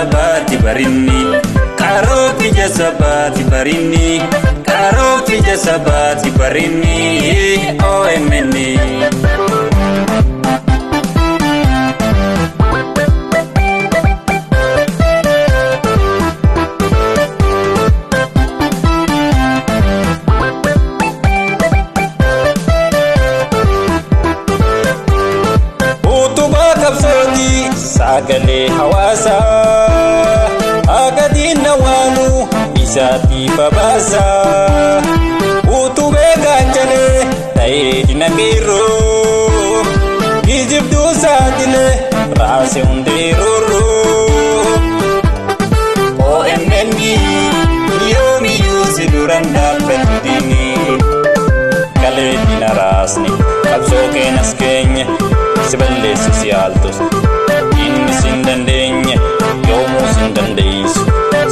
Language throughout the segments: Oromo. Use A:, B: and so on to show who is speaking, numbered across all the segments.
A: sabaati barinni. Qaroo ija sabaati barinni. Qaroo ija sabaati barinni. OMN. Utubaa qabsootii sagalee hawaasaa Agadiin nawaanu isaatiif babaasaa Utubee gaachanee ta'ee dinaqeerroo Kijibduu saaxilee raase hundee roorroo OMN yoomiyyuu si duraan dhaabbatu diini Kalee dina raasne qabsoo keenas keenya si balleessu si yaaltus inni sin dandeenye yoomuu sin dandeessu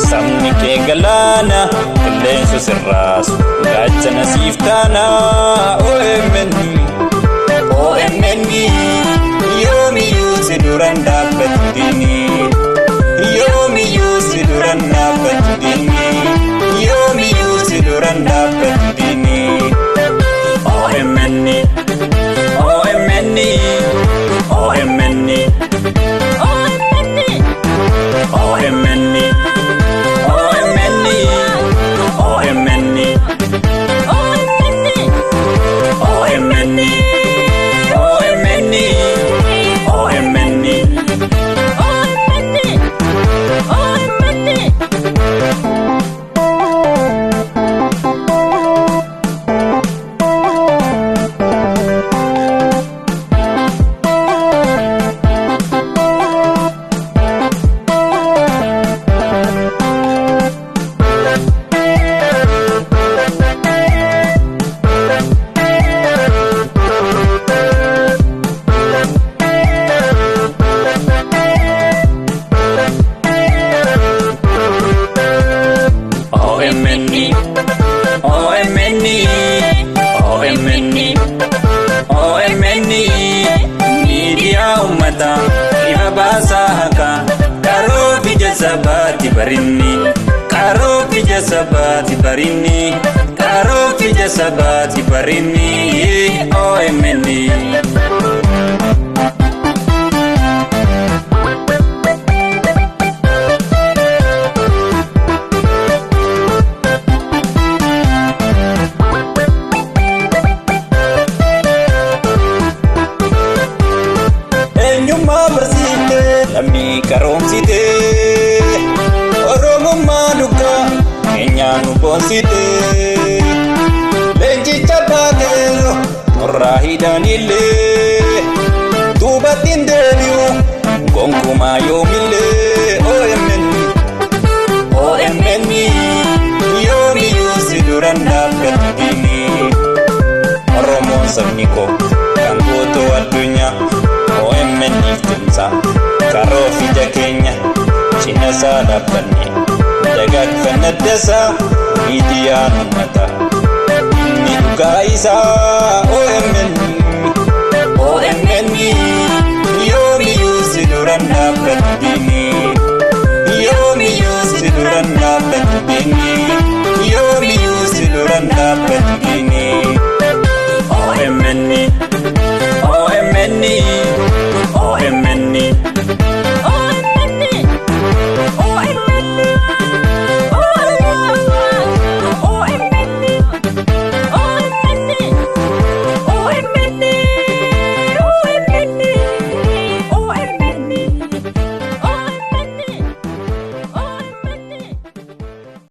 A: sabni kee galaana qilleensu sirraasu gaachana siif taana OMN OMN yoomiyyuu si duraan dhaabbatu diini yoomiyyuu si duraan dhaabbatu diini yoomiyyuu si duraan dhaabbatu diini OMN OMN OMN
B: OMN.
A: OMN OMN OMN
B: OMN.
A: OMN OMN OMN
B: OMN. OMN.
A: OMN OMN OMN OMN miidiyaa uummataa ifa baasaa haqaa qaroo ija sabaati barinni qaroo ija sabaati barinni qaroo ija sabaati barinni OMN. Eenyummaa barsiiftee lammii qaroomsitee Oromummaa dhugaa keenyaa nu boonsitee Leenjicha baateeroo torraa hidhanillee duubatti hin deebi'u gonkumaa yoomillee OMN OMN yoomiyyuu si duraan dhaabbatu diini Oromoon sabni koo kan guutuu addunyaa OMN iftumsa qaroo ija keenya cina isaa dhaabbanne dagaagfanna addasaa miidiyaan uummata inni dhugaa isaa OMN.